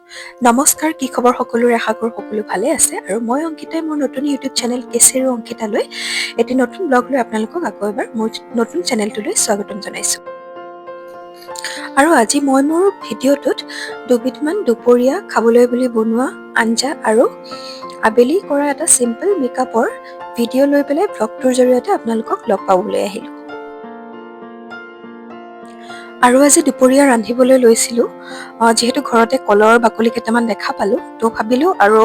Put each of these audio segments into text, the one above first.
নমস্কাৰ, কি খবৰ সকলোৰে? আশা কৰোঁ সকলো ভালে আছে। আৰু মই অংকিতাই মোৰ নতুন ইউটিউব চেনেল কেচেৰু অংকিতালৈ এটি নতুন ব্লগ লৈ আপোনালোকক আকৌ এবাৰ মোৰ নতুন চেনেলটোলৈ স্বাগতম জনাইছোঁ। আৰু আজি মই মোৰ ভিডিঅ'টোত দুবিধমান দুপৰীয়া খাবলৈ বুলি বনোৱা আঞ্জা আৰু আবেলি কৰা এটা চিম্পল মেকআপৰ ভিডিঅ' লৈ পেলাই ব্লগটোৰ জৰিয়তে আপোনালোকক লগ পাবলৈ আহিলোঁ। আৰু আজি দুপৰীয়া ৰান্ধিবলৈ লৈছিলোঁ, যিহেতু ঘৰতে কলৰ বাকলি কেইটামান দেখা পালোঁ, তো ভাবিলোঁ আৰু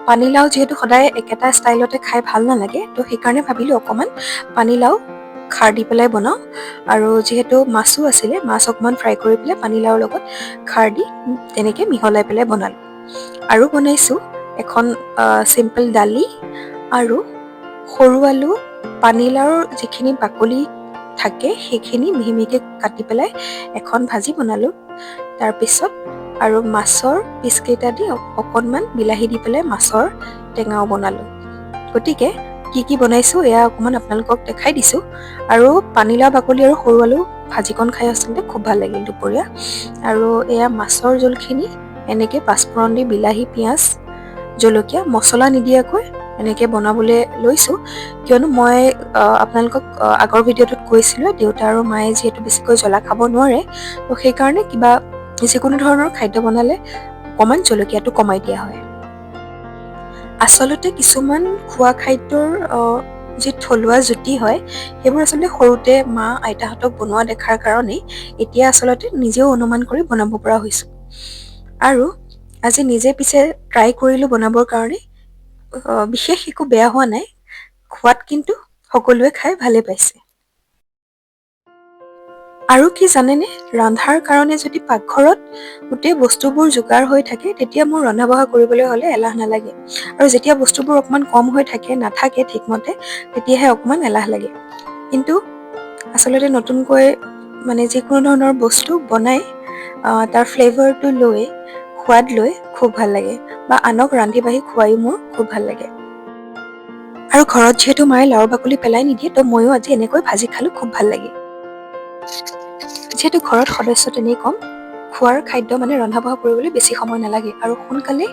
পানীলাও যিহেতু সদায় একেটা ষ্টাইলতে খাই ভাল নালাগে, তো সেইকাৰণে ভাবিলোঁ অকণমান পানীলাও খাৰ দি পেলাই বনাওঁ। আৰু যিহেতু মাছো আছিলে, মাছ অকণমান ফ্ৰাই কৰি পেলাই পানীলাওৰ লগত খাৰ দি তেনেকৈ মিহলাই পেলাই বনালোঁ। আৰু বনাইছোঁ এখন চিম্পল দালি আৰু সৰু আলু, পানীলাওৰ যিখিনি বাকলি থাকে সেইখিনি মিহি মিহিকৈ কাটি পেলাই এখন ভাজি বনালোঁ। তাৰপিছত আৰু মাছৰ পিচকেইটা দি অকণমান বিলাহী দি পেলাই মাছৰ টেঙাও বনালোঁ। গতিকে কি কি বনাইছোঁ এয়া অকণমান আপোনালোকক দেখাই দিছোঁ। আৰু পানীলাও বাকলি আৰু সৰু আলু ভাজিকণ খাই আচলতে খুব ভাল লাগিল দুপৰীয়া। আৰু এয়া মাছৰ জোলখিনি এনেকৈ পাঁচফোৰণ দি বিলাহী, পিঁয়াজ, জলকীয়া মছলা নিদিয়াকৈ এনেকৈ বনাবলৈ লৈছোঁ, কিয়নো মই আপোনালোকক আগৰ ভিডিঅ'টোত কৈছিলোঁ, দেউতা আৰু মায়ে যিহেতু বেছিকৈ জ্বলা খাব নোৱাৰে, তো সেইকাৰণে কিবা যিকোনো ধৰণৰ খাদ্য বনালে অকণমান জলকীয়াটো কমাই দিয়া হয়। আচলতে কিছুমান খোৱা খাদ্যৰ যি থলুৱা জুতি হয়, সেইবোৰ আচলতে সৰুতে মা আইতাহঁতক বনোৱা দেখাৰ কাৰণেই এতিয়া আচলতে নিজেও অনুমান কৰি বনাব পৰা হৈছোঁ। আৰু আজি নিজে পিছে ট্ৰাই কৰিলোঁ বনাবৰ কাৰণে, বিশেষ একো বেয়া হোৱা নাই, খোৱাত কিন্তু সকলোৱে খাই ভালে পাইছে। আৰু কি জানেনে, ৰন্ধাৰ কাৰণে যদি পাকঘৰত গোটেই বস্তুবোৰ যোগাৰ হৈ থাকে, তেতিয়া মোৰ ৰন্ধা বঢ়া কৰিবলৈ হ'লে এলাহ নালাগে। আৰু যেতিয়া বস্তুবোৰ অকণমান কম হৈ থাকে, নাথাকে ঠিকমতে, তেতিয়াহে অকণমান এলাহ লাগে। কিন্তু আচলতে নতুনকৈ মানে যিকোনো ধৰণৰ বস্তু বনাই তাৰ ফ্লেভাৰটো লৈ, সোৱাদ লৈ খুব ভাল লাগে, বা আনক ৰান্ধি বাঢ়ি খুৱাইও মোৰ খুব ভাল লাগে। আৰু ঘৰত যিহেতু মায়ে লাওৰ বাকলি পেলাই নিদিয়ে, তো ময়ো আজি এনেকৈ ভাজি খালোঁ, খুব ভাল লাগে। যিহেতু ঘৰত সদস্য তেনেই কম, খোৱাৰ খাদ্য মানে ৰন্ধা বঢ়া কৰিবলৈ বেছি সময় নালাগে আৰু সোনকালে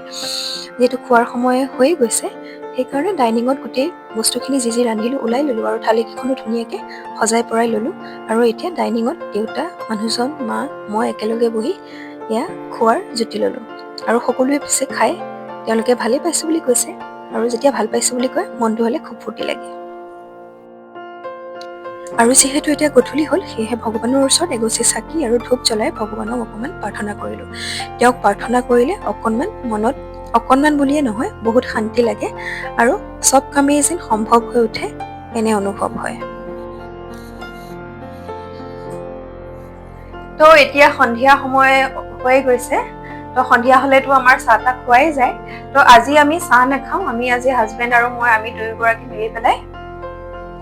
যিহেতু খোৱাৰ সময় হৈয়ে গৈছে, সেইকাৰণে ডাইনিঙত গোটেই বস্তুখিনি যি যি ৰান্ধিলোঁ ওলাই ল'লোঁ আৰু থালিকেইখনো ধুনীয়াকৈ সজাই পৰাই ল'লোঁ। আৰু এতিয়া ডাইনিঙত দেউতা, মানুহজন, মা, মই একেলগে বহি এয়া খোৱাৰ জুতি ল'লোঁ। আৰু সকলোৱে পিছে খাই তেওঁলোকে ভালেই পাইছোঁ বুলি কৈছে। আৰু যেতিয়া ভাল পাইছোঁ বুলি কয়, মনটো হ'লে খুব ফূৰ্তি লাগে। আৰু যিহেতু এতিয়া গধূলি হ'ল, সেয়েহে ভগৱানৰ ওচৰত এগছি চাকি আৰু ধূপ জ্বলাই ভগৱানক অকণমান প্ৰাৰ্থনা কৰিলোঁ। তেওঁক প্ৰাৰ্থনা কৰিলে অকণমান মনত, অকণমান বুলিয়ে নহয়, বহুত শান্তি লাগে আৰু চব কামেই যেন সম্ভৱ হৈ উঠে এনে অনুভৱ হয়। তো এতিয়া সন্ধিয়া সময় হৈ গৈছে, তো সন্ধিয়া হ'লেতো আমাৰ চাহ তাহ খোৱাই যায়। তো আজি আমি চাহ নাখাওঁ, আমি আজি হাজবেণ্ড আৰু মই, আমি দুয়োগৰাকী মিলি পেলাই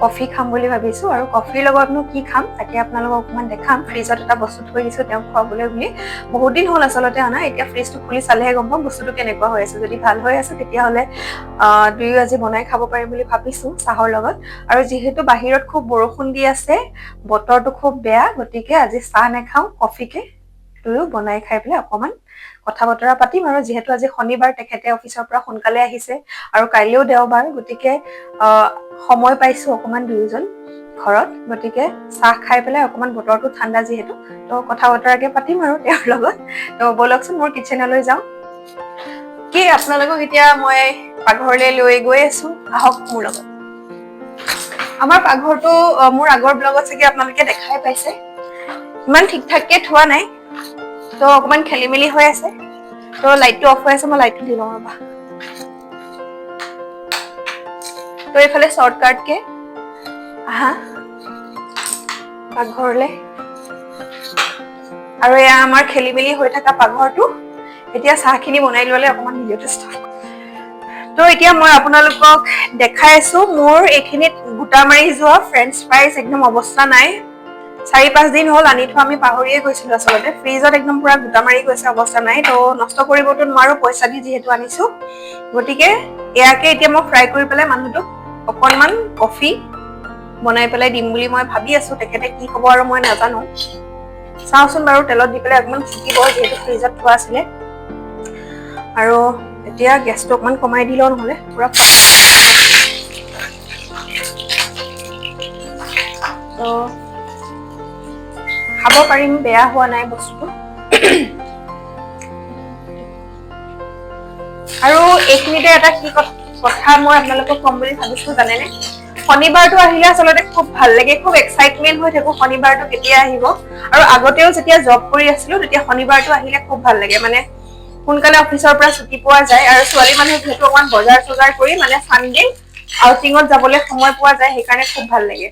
কফি খাম বুলি ভাবিছোঁ। আৰু কফিৰ লগতনো কি খাম তাকে আপোনালোকক অকণমান দেখাম। ফ্ৰিজত এটা বস্তু থৈ দিছোঁ তেওঁক খুৱাবলৈ বুলি, বহুত দিন হ'ল আচলতে অনা। এতিয়া ফ্ৰিজটো খুলি চালেহে গম পাম বস্তুটো কেনেকুৱা হৈ আছে। যদি ভাল হৈ আছে তেতিয়াহ'লে দুয়ো আজি বনাই খাব পাৰিম বুলি ভাবিছোঁ চাহৰ লগত। আৰু যিহেতু বাহিৰত খুব বৰষুণ দি আছে, বতৰটো খুব বেয়া, গতিকে আজি চাহ নাখাওঁ, কফিকে দুয়ো বনাই খাই পেলাই অকণমান কথা বতৰা পাতিম। আৰু যিহেতু আজি শনিবাৰ, তেখেতে অফিচৰ পৰা সোনকালে আহিছে আৰু কাইলৈও দেওবাৰ, গতিকে সময় পাইছোঁ অকণমান দুয়োজন ঘৰত, গতিকে চাহ খাই পেলাই অকণমান বতৰটো ঠাণ্ডা যিহেতু, তো কথা বতৰাকে পাতিম আৰু তেওঁৰ লগত। তো ব'লকচোন মোৰ কিটচেনলৈ যাওঁ। কি আপোনালোকক এতিয়া মই পাকঘৰলৈ লৈ গৈ আছো, আহক মোৰ লগত। আমাৰ পাকঘৰটো মোৰ আগৰ ব্লগত চাগে আপোনালোকে দেখাই পাইছে, ইমান ঠিক ঠাককে থোৱা নাই, তো অকণমান খেলি মেলি হৈ আছে। তো লাইটটো অফ হৈ আছে, মই লাইটটো দি লওঁ ৰ'বা। তো এইফালে শ্বৰ্টকাটকে আহা পাকঘৰলে। আৰু এয়া আমাৰ খেলি মেলি হৈ থকা পাকঘৰটো। এতিয়া চাহখিনি বনাই ল'লে অকণমান ভিডিঅ'টো ষ্টপ। তো এতিয়া মই আপোনালোকক দেখাই আছো মোৰ এইখিনিত গোটা মাৰি যোৱা ফ্ৰেঞ্চ ফ্ৰাইজ, একদম অৱস্থা নাই। 4-5 দিন হ'ল আনি থোৱা, আমি পাহৰিয়ে গৈছিলো আচলতে। ফ্ৰিজত একদম পুৰা গোটা মাৰি গৈছে, অৱস্থা নাই। তো নষ্ট কৰিবতো নোৱাৰো, পইচা দি যিহেতু আনিছো, গতিকে এয়াকে এতিয়া মই ফ্ৰাই কৰি পেলাই মানুহটোক অকণমান কফি বনাই পেলাই দিম বুলি মই ভাবি আছো। তেখেতে কি ক'ব আৰু মই নাজানো, চাওঁচোন বাৰু। তেলত দি পেলাই অকণমান ফুটিব, যিহেতু ফ্ৰিজত থোৱা আছিলে। আৰু এতিয়া গেছটো অকণমান কমাই দি লওঁ, নহ'লে পূৰা। তো খাব পাৰিম, বেয়া হোৱা নাই বস্তুটো। আৰু এইখিনিতে এটা কি কথা মই আপোনালোকক ক'ম বুলি ভাবিছো জানেনে? শনিবাৰটো আহিলে আচলতে খুব ভাল লাগে, খুব এক্সাইটমেণ্ট হৈ থাকো শনিবাৰটো কেতিয়া আহিব। আৰু আগতেও যেতিয়া জব কৰি আছিলো তেতিয়া শনিবাৰটো আহিলে খুব ভাল লাগে, মানে সোনকালে অফিচৰ পৰা ছুটি পোৱা যায় আৰু ছোৱালী মানুহ যিহেতু অকণমান বজাৰ চজাৰ কৰি মানে চানডে আউটিঙত যাবলৈ সময় পোৱা যায়, সেইকাৰণে খুব ভাল লাগে।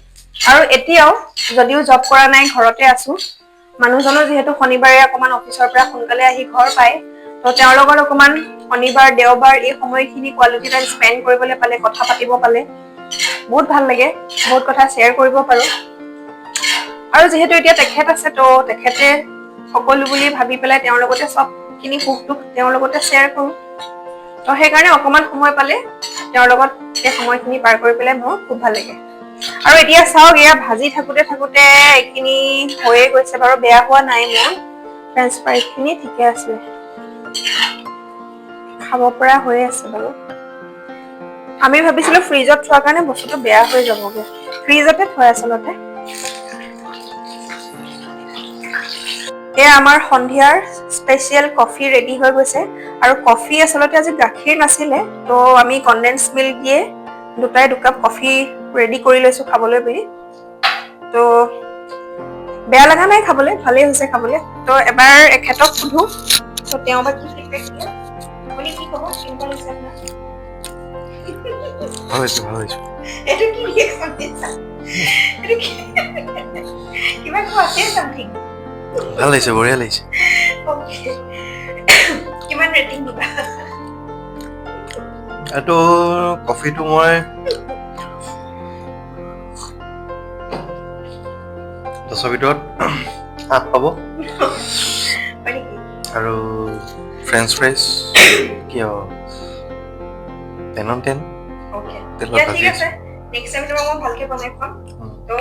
আৰু এতিয়াও যদিও জব কৰা নাই, ঘৰতে আছো, মানুহজনো যিহেতু শনিবাৰে অকণমান অফিচৰ পৰা সোনকালে আহি ঘৰ পায়, তো তেওঁৰ লগত অকণমান শনিবাৰ দেওবাৰ এই সময়খিনি কোৱালিটি টাইম স্পেণ্ড কৰিবলৈ পালে, কথা পাতিব পালে বহুত ভাল লাগে, বহুত কথা শ্বেয়াৰ কৰিব পাৰো। আৰু যিহেতু এতিয়া তেখেত আছে, তো তেখেতে সকলো বুলি ভাবি পেলাই তেওঁৰ লগতে চবখিনি সুখ দুখ তেওঁৰ লগতে শ্বেয়াৰ কৰো। তো সেইকাৰণে অকণমান সময় পালে তেওঁৰ লগত সেই সময়খিনি পাৰ কৰি পেলাই মোৰ খুব ভাল লাগে। আৰু এতিয়া চাওক, এয়া ভাজি থাকোতে থাকোতে এইখিনি হৈয়ে গৈছে বাৰু, বেয়া হোৱা নাই, মোৰ ফ্ৰেঞ্চ ফ্ৰাইখিনি ঠিকে আছে, খাব পৰা হৈ আছে বাৰু। আমি ভাবিছিলো ফ্ৰিজত থোৱাৰ কাৰণে বস্তুটো বেয়া হৈ যাবগে, ফ্ৰিজতে থয় আচলতে। এয়া আমাৰ সন্ধিয়াৰ স্পেচিয়েল কফি ৰেডি হৈ গৈছে। আৰু কফি আচলতে আজি গাখীৰ নাছিলে, তো আমি কনডেন্স মিল্ক দিয়ে দুটাই দুকাপ কফি ৰেডি কৰি লৈছো খাবলৈ বুলি। তো বেয়া লগা নাই খাবলৈ, ভালেই হৈছে খাবলৈ। তো এবাৰ এখেতক সোধো, তো তেওঁ বা কি ফিডবেক দিয়ে। আপুনি কি ক'ব, কেনেকুৱা লাগিছে আপোনাৰ? ভাল হৈছে, ভাল হৈছে। এইটো কি ৰিয়েকশ্যন দিছা? এইটো কি? কিবা কোৱা আছে চামথিং? ভাল লাগিছে, বঢ়িয়া লাগিছে। অ'কে, কিমান ৰেটিং দিবা? এইটো কফিটো মই 10ৰ ভিতৰত 8 পাব। হয় নেকি? আৰু ফ্ৰেঞ্চ ফ্ৰাইজ কিয় 10 অন 10। অ'কে, তেলত দিয়া, ভাজি ঠিক আছে, নেক্সট টাইম তোমাক মই ভালকে বনাই খুৱাম। তো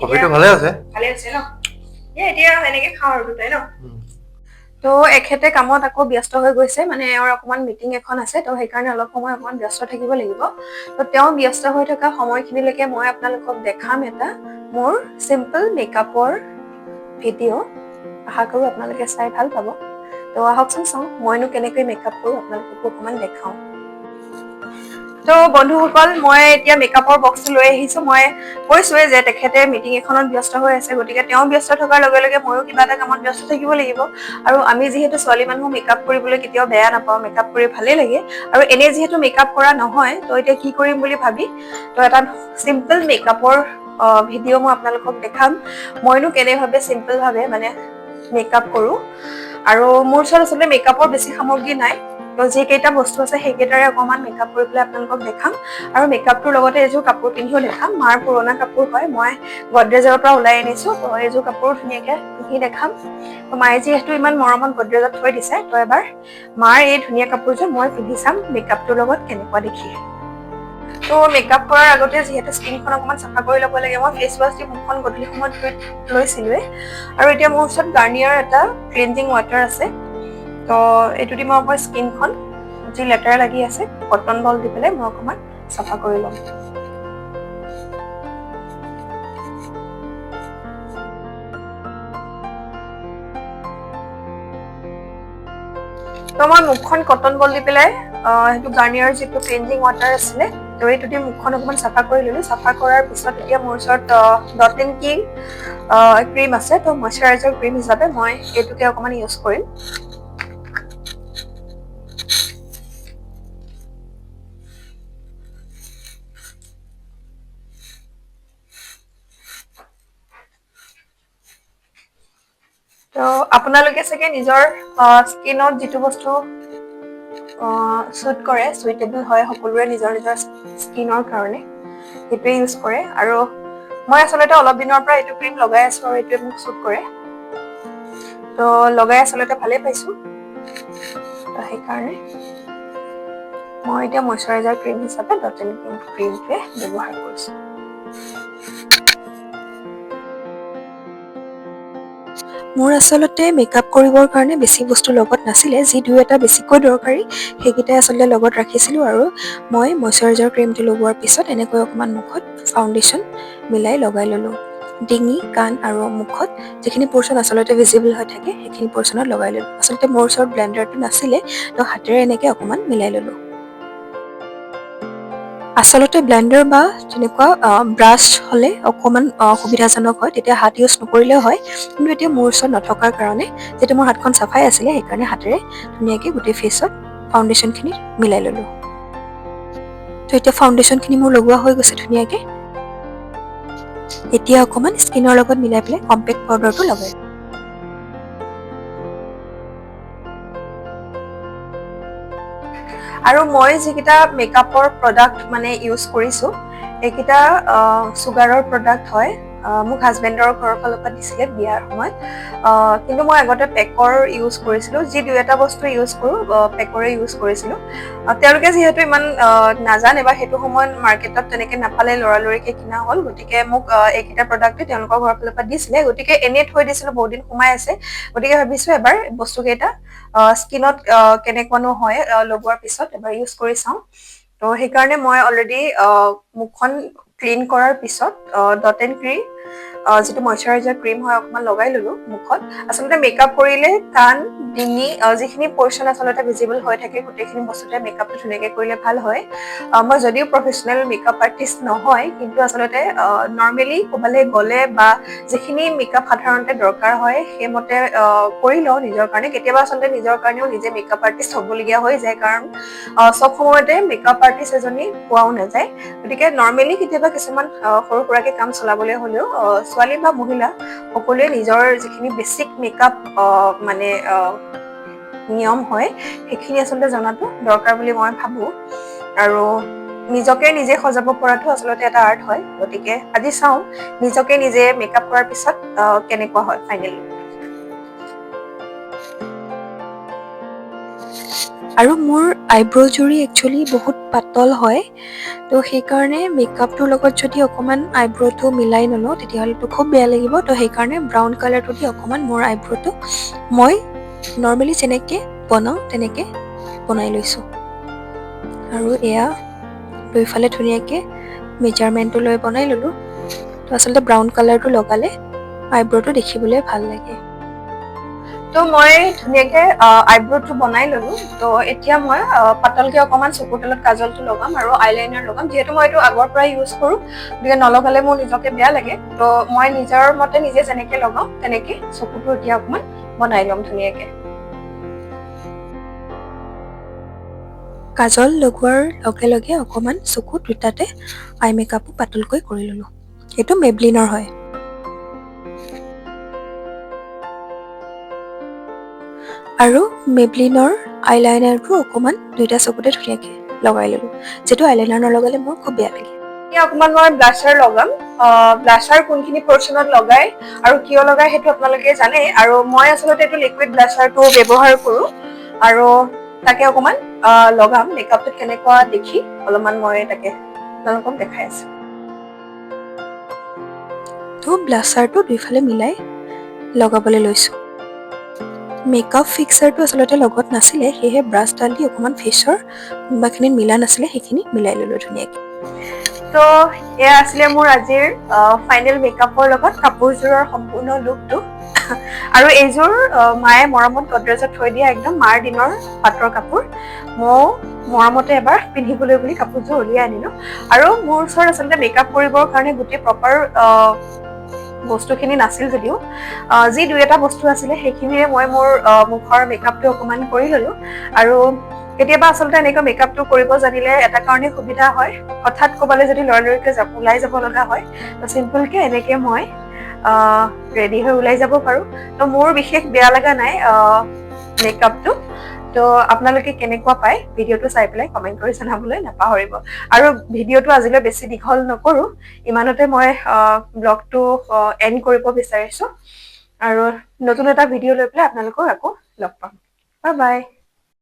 কফিটো ভালে আছে। ভালে আছে ন? দিয়া, এতিয়া এনেকে খাওঁ আৰু দুটাই ন। তো এখেতে কামত আকৌ ব্যস্ত হৈ গৈছে, মানে এওঁৰ অকণমান মিটিং এখন আছে, তো সেইকাৰণে অলপ সময় অকণমান ব্যস্ত থাকিব লাগিব। তো তেওঁ ব্যস্ত হৈ থকা সময়খিনিলৈকে মই আপোনালোকক দেখাম এটা মোৰ চিম্পল মেকআপৰ ভিডিঅ'। আশা কৰোঁ আপোনালোকে চাই ভাল পাব। তো আহকচোন চাওঁ মইনো কেনেকৈ মেকআপ কৰোঁ, আপোনালোককো অকণমান দেখাওঁ। তো বন্ধুসকল, মই এতিয়া মেকআপৰ বক্সটো লৈ আহিছো। মই কৈছোৱে যে তেখেতে মিটিং এখনত ব্যস্ত হৈ আছে, গতিকে তেওঁ ব্যস্ত থকাৰ লগে লগে ময়ো কিবা এটা কামত ব্যস্ত থাকিব লাগিব। আৰু আমি যিহেতু ছোৱালী মানুহ, মেকআপ কৰিবলৈ কেতিয়াও বেয়া নাপাওঁ, মেকআপ কৰি ভালেই লাগে। আৰু এনেই যিহেতু মেকআপ কৰা নহয়, তো এতিয়া কি কৰিম বুলি ভাবি তো এটা চিম্পল মেকআপৰ ভিডিঅ' মই আপোনালোকক দেখাম, মইনো কেনেভাৱে চিম্পলভাৱে মানে মেকআপ কৰোঁ। আৰু মোৰ ওচৰত আচলতে মেকআপৰ বেছি সামগ্ৰী নাই, তো যিকেইটা বস্তু আছে সেইকেইটাৰে অকণমান মেকআপ কৰি পেলাই আপোনালোকক দেখাম। আৰু মেকআপটোৰ লগতে এযোৰ কাপোৰ পিন্ধিও দেখাম। মাৰ পুৰণা কাপোৰ হয়, মই গডৰেজৰ পৰা ওলাই আনিছো, তো এইযোৰ কাপোৰ ধুনীয়াকে পিন্ধি দেখাম। তো মায়ে যিহেতু ইমান মৰমত গডৰেজত থৈ দিছে, তো এবাৰ মাৰ এই ধুনীয়া কাপোৰযোৰ মই পিন্ধি চাম মেকআপটোৰ লগত কেনেকুৱা দেখি। তো মেকআপ কৰাৰ আগতে যিহেতু স্কিনখন অকণমান চাফা কৰি ল'ব লাগে, মই ফেচ ৱাছ দি মুখখন গধূলি সময়ত ধুই লৈছিলোৱে। আৰু এতিয়া মোৰ ওচৰত গাৰ্নিয়াৰ এটা ক্লিনজিং ৱাটাৰ আছে, তো এইটো দি মই অকণমান স্কিনখন যি লেতেৰা লাগি আছে কটন বল দি পেলাই মই অকণমান চাফা কৰি ল'ম। তো মই মুখখন কটন বল দি পেলাই সেইটো গাৰ্নিয়াৰ যিটো ক্লিনজিং ৱাটাৰ আছিলে, তো এইটো দি মুখখন অকণমান চাফা কৰি ল'লো। চাফা কৰাৰ পিছত এতিয়া মোৰ ওচৰত ডট এণ্ড কি ক্ৰীম আছে, তো মইশ্চাৰাইজাৰ ক্ৰীম হিচাপে মই এইটোকে অকণমান ইউজ কৰিম। তো আপোনালোকে চাগে নিজৰ স্কিনত যিটো বস্তু চুট কৰে, চুইটেবল হয় সকলোৰে নিজৰ নিজৰ স্কিনৰ কাৰণে, সেইটোৱে ইউজ কৰে। আৰু মই আচলতে অলপ দিনৰ পৰা এইটো ক্ৰীম লগাই আছো আৰু এইটোৱে মোক চুট কৰে, তো লগাই আচলতে ভালেই পাইছো। তো সেইকাৰণে মই এতিয়া মইশ্চাৰাইজাৰ ক্ৰীম হিচাপে ডট এণ্ড কি ক্ৰীমটোৱে ব্যৱহাৰ কৰিছো। মোৰ আচলতে মেকআপ কৰিবৰ কাৰণে বেছি বস্তু লগত নাছিলে। যি দুই এটা বেছিকৈ দৰকাৰী, সেইকেইটাই আচলতে লগত ৰাখিছিলোঁ। আৰু মই মইশ্চাৰাইজাৰ ক্ৰীমটো লগোৱাৰ পিছত এনেকৈ অকণমান মুখত ফাউণ্ডেশ্যন মিলাই লগাই ল'লোঁ। ডিঙি, কাণ আৰু মুখত যিখিনি পৰ্চন আচলতে ভিজিবল হৈ থাকে, সেইখিনি পৰ্চনত লগাই ল'লোঁ। আচলতে মোৰ ওচৰত ব্লেণ্ডাৰটো নাছিলে, তো হাতেৰে এনেকৈ অকণমান মিলাই ল'লোঁ। আচলতে ব্লেণ্ডাৰ বা তেনেকুৱা ব্ৰাছ হ'লে অকণমান সুবিধাজনক হয়, তেতিয়া হাত ইউজ নকৰিলেও হয়। কিন্তু এতিয়া মোৰ ওচৰত নথকাৰ কাৰণে, যিহেতু মোৰ হাতখন চাফাই আছিলে, সেইকাৰণে হাতেৰে ধুনীয়াকৈ গোটেই ফেচত ফাউণ্ডেশ্যনখিনি মিলাই ল'লোঁ। তো এতিয়া ফাউণ্ডেশ্যনখিনি মোৰ লগোৱা হৈ গৈছে ধুনীয়াকৈ। এতিয়া অকণমান স্কিনৰ লগত মিলাই পেলাই কম্পেক্ট পাউডাৰটো লগাই। আৰু মই যিকেইটা মেকআপৰ প্ৰডাক্ট মানে ইউজ কৰিছোঁ, এইকেইটা চুগাৰৰ প্ৰডাক্ট হয়। মোক হাজবেণ্ডৰ ঘৰৰ ফালৰ পৰা দিছিলে বিয়াৰ সময়ত। কিন্তু মই আগতে পেকৰ ইউজ কৰিছিলোঁ। যি দুই এটা বস্তু ইউজ কৰোঁ, পেকৰে ইউজ কৰিছিলোঁ। তেওঁলোকে যিহেতু ইমান নাজানে বা সেইটো সময়ত মাৰ্কেটত তেনেকৈ নাপালে, লৰালৰিকৈ কিনা হ'ল, গতিকে মোক এইকেইটা প্ৰডাক্টে তেওঁলোকৰ ঘৰৰ ফালৰ পৰা দিছিলে। গতিকে এনেই থৈ দিছিলোঁ, বহুত দিন সোমাই আছে। গতিকে ভাবিছোঁ এবাৰ বস্তুকেইটা স্কিনত কেনেকুৱানো হয় লগোৱাৰ পিছত এবাৰ ইউজ কৰি চাওঁ। তো সেইকাৰণে মই অলৰেডি মুখখন ক্লিন কৰাৰ পিছত ডট এণ্ড কি যিটো মইশ্চাৰাইজাৰ ক্ৰীম হয়, অকণমান লগাই ল'লোঁ মুখত। আচলতে মেকআপ কৰিলে কাণ, ডিঙি, যিখিনি পৰ্চন আচলতে ভিজিবল হৈ থাকে, গোটেইখিনি বস্তুতে মেকআপটো ধুনীয়াকৈ কৰিলে ভাল হয়। মই যদিও প্ৰফেচনেল মেকআপ আৰ্টিষ্ট নহয়, কিন্তু আচলতে নৰ্মেলি ক'ৰবালৈ গ'লে বা যিখিনি মেকআপ সাধাৰণতে দৰকাৰ হয়, সেইমতে কৰি লওঁ নিজৰ কাৰণে। কেতিয়াবা আচলতে নিজৰ কাৰণেও নিজে মেকআপ আৰ্টিষ্ট হ'বলগীয়া হৈ যায়, কাৰণ চব সময়তে মেকআপ আৰ্টিষ্ট এজনী পোৱাও নাযায়। গতিকে নৰ্মেলি কেতিয়াবা কিছুমান সৰু সুৰাকৈ কাম চলাবলৈ হ'লেও ছোৱালী বা মহিলা সকলোৱে নিজৰ যিখিনি বেচিক মেকআপ মানে নিয়ম হয়, সেইখিনি আচলতে জনাটো দৰকাৰ বুলি মই ভাবোঁ। আৰু নিজকে নিজে সজাব পৰাটো আচলতে এটা আৰ্ট হয়। গতিকে আজি চাওঁ নিজকে নিজে মেকআপ কৰাৰ পিছত কেনেকুৱা হয় ফাইনেলি। আৰু মোৰ আইব্ৰ' জুৰি একচুৱেলি বহুত পাতল হয়, তো সেইকাৰণে মেকআপটোৰ লগত যদি অকণমান আইব্ৰ'টো মিলাই নলওঁ, তেতিয়াহ'লেতো খুব বেয়া লাগিব। তো সেইকাৰণে ব্ৰাউন কালাৰটো দি অকণমান মোৰ আইব্ৰ'টো মই নৰ্মেলি যেনেকৈ বনাওঁ তেনেকৈ বনাই লৈছোঁ। আৰু এয়া দুইফালে ধুনীয়াকৈ মেজাৰমেণ্টটো লৈ বনাই ল'লোঁ। তো আচলতে ব্ৰাউন কালাৰটো লগালে আইব্ৰ'টো দেখিবলৈ ভাল লাগে। তো মই ধুনীয়াকে আইব্ৰ'টো বনাই ল'লো। তো এতিয়া মই পাতলকে অকণমান চকুৰ তলত কাজলটো লগাম আৰু আইলাইনাৰ লগাম। যিহেতু মই এইটো আগৰ পৰাই ইউজ কৰোঁ, গতিকে নলগালে মোৰ নিজকে বেয়া লাগে। তো মই নিজৰ মতে নিজে যেনেকে লগাওঁ তেনেকে চকুটো এতিয়া অকণমান বনাই ল'ম ধুনীয়াকে। কাজল লগোৱাৰ লগে লগে অকণমান চকু দুটাতে আই মেকআপো পাতলকৈ কৰি ল'লো। এইটো মেবলিনৰ হয়। আৰু মেবলিনৰ আইলাইনাৰটো অকণমান দুইটা চকুতে ধুনীয়াকৈ লগাই ল'লো, যিটো আইলাইনাৰ নলগালে মোৰ খুব বেয়া লাগে। এতিয়া অকণমান মই ব্লাছাৰ লগাম। ব্লাছাৰ কোনখিনি পৰ্চনত লগাই আৰু কিয় লগাই সেইটো আপোনালোকে জানে। আৰু মই আচলতে এইটো লিকুইড ব্লাছাৰটো ব্যৱহাৰ কৰোঁ আৰু তাকে অকণমান লগাম। মেকআপটোত কেনেকুৱা দেখি অলপমান মই তাকে আপোনালোকক দেখাই আছো। তো ব্লাছাৰটো দুইফালে মিলাই লগাবলৈ লৈছো। মেকআপ ফিক্সাৰটো আচলতে লগত নাছিলে, সেয়েহে ব্ৰাছডাল দি অকণমান ফেচৰ কোনোবাখিনিত মিলা নাছিলে, সেইখিনি মিলাই ল'লো ধুনীয়াকৈ। তো এয়া আছিলে মোৰ আজিৰ ফাইনেল মেকআপৰ লগত কাপোৰযোৰৰ সম্পূৰ্ণ লুকটো। আৰু এইযোৰ মায়ে মৰমত গডৰেজত থৈ দিয়া একদম মাৰ দিনৰ পাটৰ কাপোৰ। ময়ো মৰমতে এবাৰ পিন্ধিবলৈ বুলি কাপোৰযোৰ উলিয়াই আনিলো। আৰু মোৰ ওচৰত আচলতে মেকআপ কৰিবৰ কাৰণে গোটেই প্ৰপাৰ বস্তুখিনি নাছিল যদিও যি দুই এটা বস্তু আছিলে, সেইখিনিৰে মই মোৰ মুখৰ মেকআপটো অকণমান কৰি ল'লো। আৰু কেতিয়াবা আচলতে এনেকৈ মেকআপটো কৰিব জানিলে এটা কাৰণে সুবিধা হয়, হঠাৎ ক'ৰবালৈ যদি লৰালৰিকৈ ওলাই যাব লগা হয়, তো চিম্পলকৈ এনেকৈ মই ৰেডি হৈ ওলাই যাব পাৰোঁ। তো মোৰ বিশেষ বেয়া লগা নাই মেকআপটো। তো আপোনালোকে কেনেকুৱা পায় ভিডিঅ'টো চাই পেলাই কমেণ্ট কৰি জনাবলৈ নাপাহৰিব। আৰু ভিডিঅ'টো আজিলৈ বেছি দীঘল নকৰোঁ, ইমানতে মই ব্লগটো এণ্ড কৰিব বিচাৰিছোঁ। আৰু নতুন এটা ভিডিঅ' লৈ পেলাই আপোনালোকক আকৌ লগ পাম। Bye bye.